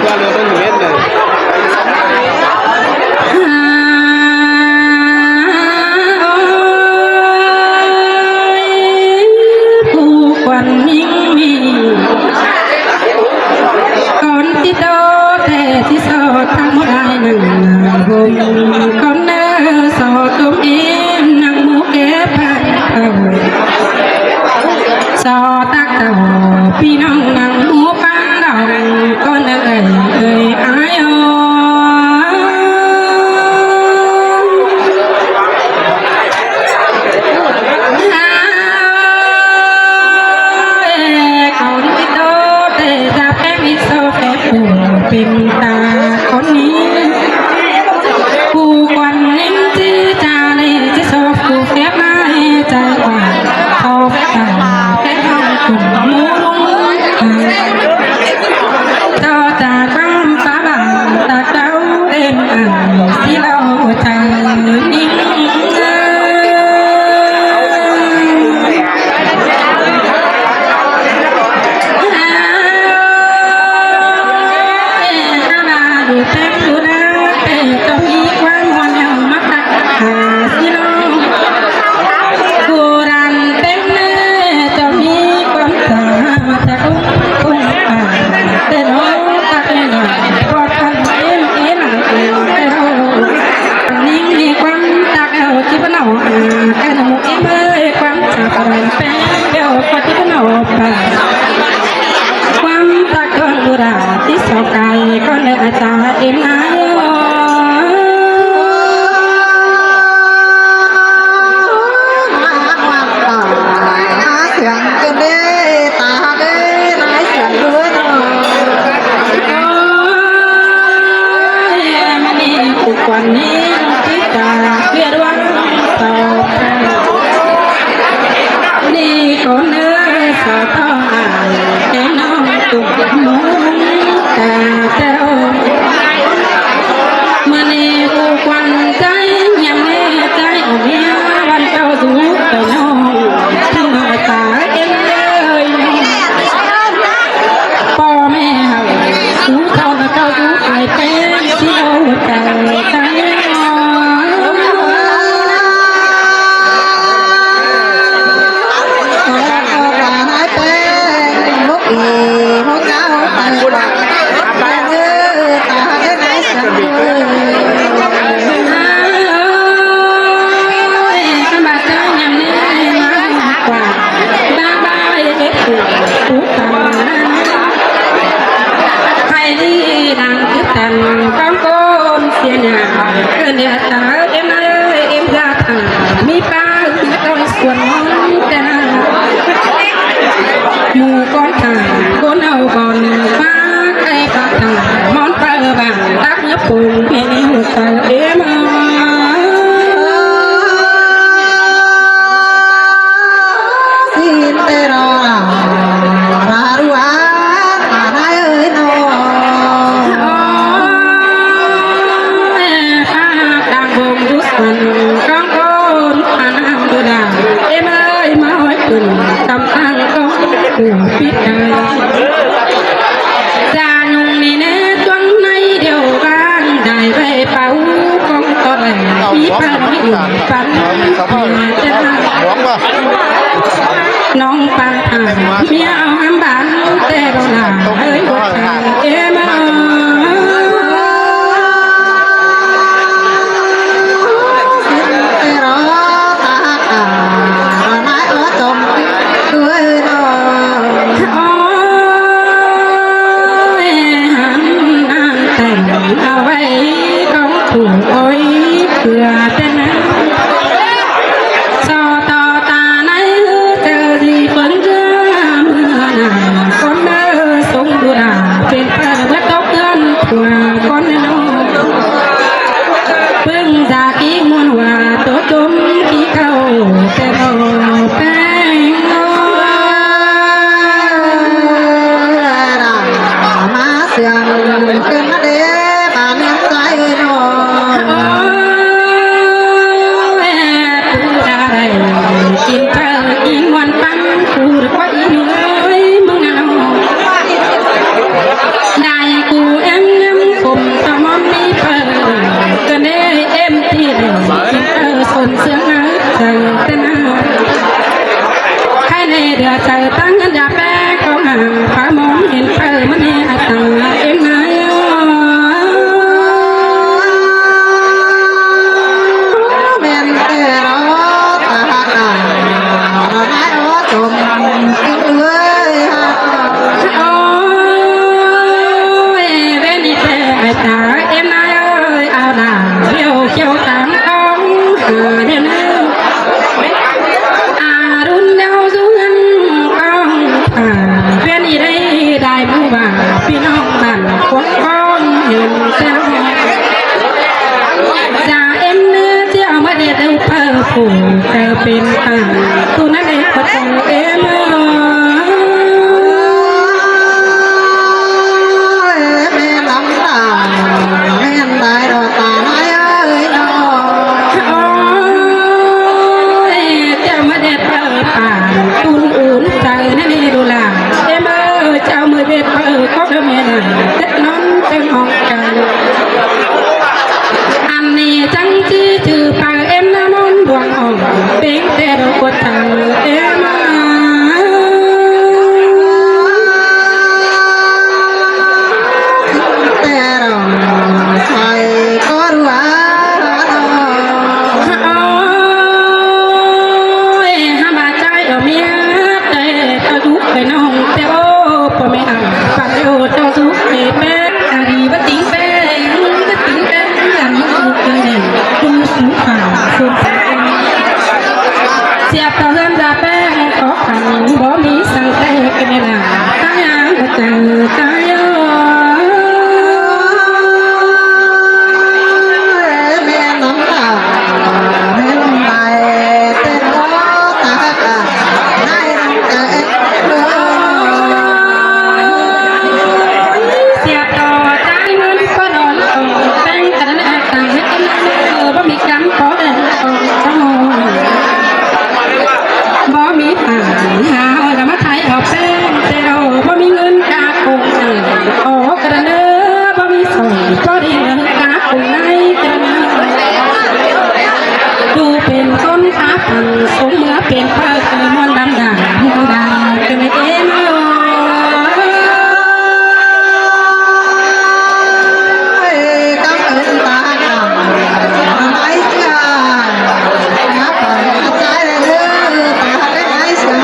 ວ່າເຫຼືອເບິ່ງເຫັນເດີ. ຜູ້ຄວັນຍິ່ງມີ ກ່ອນທີ່ໂຕແຕ່ທີ່ສອດທັງໝົດອ້າຍໜຶ່ງຫົ່ມ ກ່ອນເດີສອດຕົມເອງນັ່ງໝູ່ແກ່ພັນເອົາ ສອດຕັກເອົາ ພີ່ນ້ອງນັ່ງໝູ່ປານດອງ ກ່ອນເດີເອີຍອ້າຍເອີຍ. ເປັນຕາຄົນນີ້ ຜູ້ຄວັນນິນຈິຈາເລຈິຊອບຜູ້ແຄບມາໃຫ້ໃຈກວ້າງ ຊອບຕາແຄບເຮົາຄົນໝູ່ລຸງ ຕໍ່ຈາກຄວາມສາບານຕາເຈົ້າເອັນອັນ ຊິເລົ່າໃຈຍິງເອີຍ. ເອີຍ ຖ້າວ່າດູແຕ່ງດູນາ ແຕ່ຕ້ອງມີຄວາມມ່ວນເອົາມາຄັກຫາຊິເນາະ ໂບລານແຕ່ງເນີ ຕ້ອງມີຄວາມສາມາດຈາກອົງ ອົງປານ ແຕ່ນ້ອງຕັກແມ່ນາ ບໍ່ທັນເອັນເອັນເອັນແຕ່ເຮົາ ນີ້ມີຄວາມຕັກເອົາທີ່ບໍ່ເອົາ ແຕ່ນະໝູ່ເອີຍ ຄວາມສາບານແປງແກ້ວ ປະຕິບັນອອກໄປ ຄວາມຕາກອນບຸຣາທີ່ສອກກາຍ ກໍເລີຍອາຈາເອັນນາຍ ສຽງເກີນເດ້ ຕາເດ້ ນາຍສຽງດ້ວຍເນາະ ໂອ້ຍ ມະນີຜູ້ຄວັນນີ້ ທີ່ຕາເກີດວັນ ນີ້ກໍເນີສາວຕ້ອງອາຍ ແຕ່ນ້ອງຕຸກມຸງຕາເຈົ້າ ມະນີຜູ້ຄວັນໃຈ ຍາມແລໃຈເອົາເມຍ ວັນເຈົ້າສູ່ໄປນ້ອງ ທີ່ມາຕາເອັນເອີຍ ພໍ່ແມ່ເຮົາສູ່ເທົ່ານະເຈົ້າສູ່ໄປເປັນ ທີ່ເອົາໃຈໃຈ ໃຜດີດັງຄືກັນ ຕ້ອງໂກນເສຍຫຍ້າ ເອີ້ນເດອາຕາ ເອັມເອີຍ ເອັມຢາທາ ມີປ້າເຮືອນຕ້ອງສວນມອງແຕ່ນາ ໝູ່ກ້ອນທາ ໂກນເອົາບ່ອນ ປາກໄກ່ປາກທາ ມອນປາບານ ຕັກຍະປຸງ ເປັນຫົວໃຈເອັມເອີຍ. ຈານຸງນີ້ແນ່ ຕົງໃນດຽວບ້ານ ໄດ້ໄວ້ເປົ່າກອງຕໍ່ແລ ມີເພິ່ນມີອີກປັນ ເປັນເຈົ້າ ນ້ອງປານ ເມຍເອົາຫຳບານ ແຕ່ບໍ່ຫຼາເອີຍ ບໍ່ເອີຍ ເອັມເອີຍ. ໂອ້ຍ ຫຳນານແຕ່ງເອົາໄວ້ຂອງຜູ້ໂອຍ ເພື່ອແຕ່ນາງ ຊໍຕໍ່ຕາໃນເຈີຊິເພິ່ນເທື່ອເມື່ອໜ້າ ຄວາມເດີສົງດຸລາ ເປັນເພິ່ນເບິດຕົກເຮືອນ ພວກກ່ອນແລະນ້ອງ ປຶ້ງຈາກອີກມ່ວນວ່າ ໂຕຈົມທີ່ເຂົ້າແຕ່ບໍ່ແປ້ງ ມາເຊື່ອມຂຶ້ນມາເດ້ ບາດນຽງໃສເອີຍນ້ອງ ຜູ້ດາໄດ້ກິນເຂົ້າກິນມ່ວນປັນ ຜູ້ດາກວ່າອີເອີຍ ມຶງນະນ້ອງ ໄດ້ກູເອ ໃຈເຕັ້ນນາ ໃຄແນ່ເດືອໃຈຕັ້ງເງິນຢາແປກອງຫາ ຟ້າມອງເຫັນເປີມັນເຮັດໃຫ້ຕາເອັນນາຍ ແມ່ນແຕ່ລະຕາການາຍໂອສົມເອີຍ ໂອ້ຍ ເວນນີ້ແທ້ໄອ້ຕາເອັນນາຍເອີຍ ອາວນາວຽວຂຽວຕາມອອງຫາເດີນ ອາລຸນແນວສວນກອງ ອາ ເວນນີ້ໄດ້ ໄດ້ໝູ່ບ້ານ ພີ່ນ້ອງບ້ານຄວນຄອງ ເຫັນແຕ່ ຈາເອັນເນ ຈາມາເດັດເອີ ເປີຜູ້ເກີດເປັນຕາ ຜູ້ນັ້ນເອງກໍຈາເອັນເນ ແມ່ນນຳຕາ ແມ່ນໄດ້ດອກຕານາຍເອີຍເນາະ ໂອ້ຍ ຈາມາເດັດເປີປານ ຕຸນອຸ່ນໃຈໃນນີ້ດູລາ ເອັນເນ ເຈົ້າເມີເດັດເປີຂອງເດີແມ່ນາງ ເດັດນອນເປັນຫ້ອງ ອັນນີ້ຈັ່ງຊິຈື່ປາກເອັນນາມອນດວງອອກ ເປັນແຕ່ດອກກົດທາງເອັນນາ ແຕ່ດອກໃສ່ກໍຮູ້ວ່າ ໂອ້ຍ ຫາມາໃຈເອົາເມຍ ແຕ່ເຈົ້າດຸໄປນ້ອງ ແຕ່ໂອ້ ພໍ່ແມ່ອາ ປາກເຈົ້າ ເຈົ້າສຸກເປັນ ອາດີບໍ່ຕິງແປງ ບໍ່ຕິງແປງ ອັນຢູ່ເກີນແດນ ຢູ່ສູງຂ້າງສູງ ສຽບຕໍ່ເຮືອນລາແປງ ອອກຂ້າງ ບໍ່ມີສັງແຕກ ເປັນເວລາ ຕາຍຫາງບໍ່ເຈີ ຕາຍເອີຍ ແມ່ນນ້ຳຕາ ແມ່ນໄປ ເສຍຕໍ່ໃຈເງິນບໍ່ນອນ ແຕ່ງກັນແລ້ວ ຕ່າງເຮັດກັນ ບໍ່ມີກຳຂໍແດງ ບໍ່ມີຫາ ຫາເອົາມາຂາຍເອົາແປ້ງ ແຕ່ເຮົາບໍ່ມີເງິນກາກົງ ໂອກະລະເນີ ບໍ່ມີສອຍ ພໍດີເງິນກາກົງໃນກະລະເນີ ດູເປັນຄົນຂາປັງ ສົມເມືອເປັນເພີກ ເກີດມອນດຳດາ ດຳດາ ເກີດເອງ ກຳເອີ້ນຕາກາ ໄອ້ເສືອ ມາປັງໃຈເດີ ຕາໄອ້ເສືອ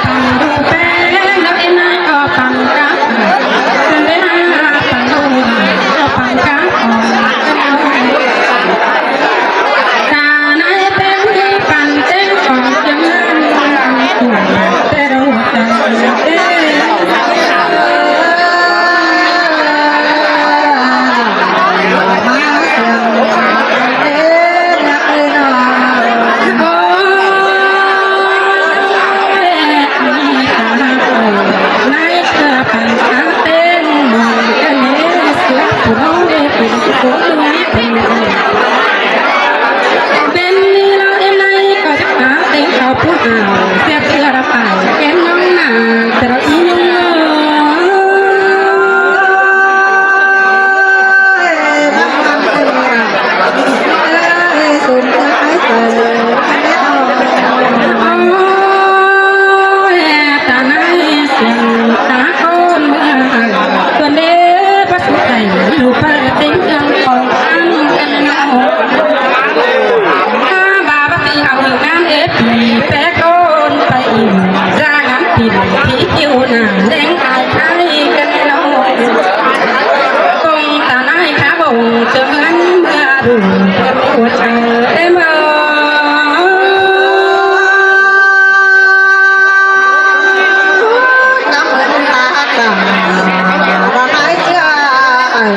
ປັງດູແປ້ງ ແລ້ວເອນາກໍປັງກາ ເປັນເວລາປັງດູ ກໍປັງກາ ການາຍແປ້ງ ປັນແຈ້ງຂອງຈັງ ແຕ່ເຮົາ ເປັນນີ້ລະເອັນໄນກໍຈະຫາເຕັງເຂົ້າຜູ້ອາວ ແຊບເທື່ອລະໄປ ແກ່ນນ້ອງນາງແຕ່ລະອີ່ຍງເອີຍ ເອີຍ ສົມໃຈໄປ ໂອ້ຍ ຕານາຍສຽງຕາໂກນເມືອງ ເພິ່ນເດ ພະສຸໄທ ຢູ່ປະເຕັງເມືອງຂອງ ບາບາຕີເອົາງານເອດປີແປກໂອນໄປອີກ ລາງານປິ່ນທີ່ຄິວໜ້າແດງອາຍໄທກັນເນາະ ກົງຕານາຍຂາບົງເຈີເງິນເມືອດຸນກັນຫົວໃຈເອີຍ ກຳເງິນຕາກາ ວ່າໃຫ້ເຊື່ອເອີຍ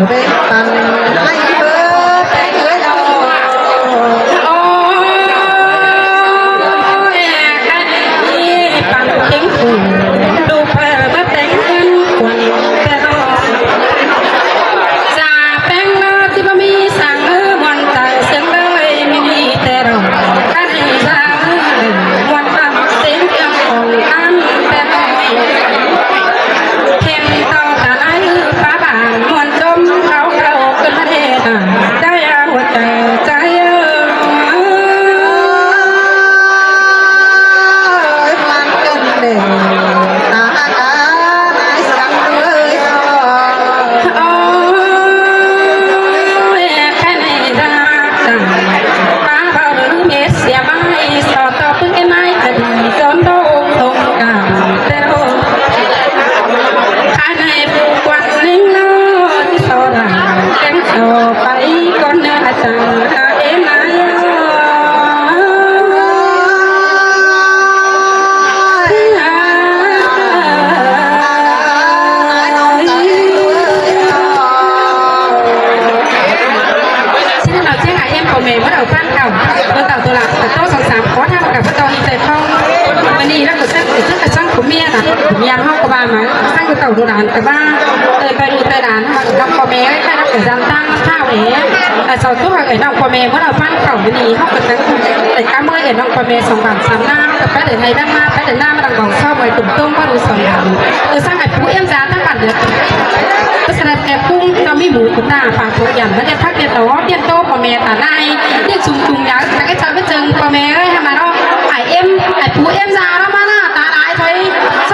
ເປັນປັນໃຫ້ເບີເປັນເອີຍ ໂອ້ຍ ຄັນນີ້ປັນເຕັງຜູ້ ດູເພິ່ນ ຊິນຳເອົາສຽງອາເອັມພໍ່ແມ່ມາເອົາຟັງເກົ່າ ເບິ່ງເກົ່າໂຕລະ ໂຕສອງສາມຄົນ ເຮົາກໍບໍ່ຕ້ອງໃສ່ຂອງ. ມື້ນີ້ລາວກໍສ້າງ ສ້າງ ສ້າງຜົວເມຍນະ ເມຍເຮົາກໍວ່າມາ ສ້າງເກົ່າໂຕລະ ກໍວ່າ ເອີ ໄປລູກໄປຫຼານ ເຮົາກໍກັບພໍ່ແມ່ ໃຫ້ເຮົາກໍຈຳຕັ້ງ ເຮົາເອງ ແຕ່ເຈົ້າຕົວເອື້ອຍນ້ອງພໍ່ແມ່ບໍ່ໄດ້ຟັງເຂົາ ມື້ນີ້ເຮົາກໍຈະໄດ້ກຳເອື້ອຍນ້ອງພໍ່ແມ່ສອງບ້ານສາມນາ ກໍໄປເດີນໄຮ່ເດີນນາ ໄປເດີນນາມາດັງບອກເຊົາໄວ້ຕົງໆ ບໍ່ຮູ້ສອນດານ ເອີ ສັ່ງໃຫ້ປູເອັມຈາທັງບ້ານເດີ ກໍສະແດງແກ່ປຸງ ກໍມີໝູ່ຄຸນນາຝາກທຸກຢ່າງ ແລ້ວແຕ່ພັກແຕ່ຕໍ່ ຕຽມໂຕພໍ່ແມ່ຕານາຍ ຕຽມຊຸມຈຸງຍາ ແຕ່ກໍຈະໄປເຈີງພໍ່ແມ່ເອີຍ ໃຫ້ມາເນາະ ໃຫ້ເອັມ ໃຫ້ປູເອັມຈາເນາະ ມາໜ້າຕາຫຼາຍໄທ ສ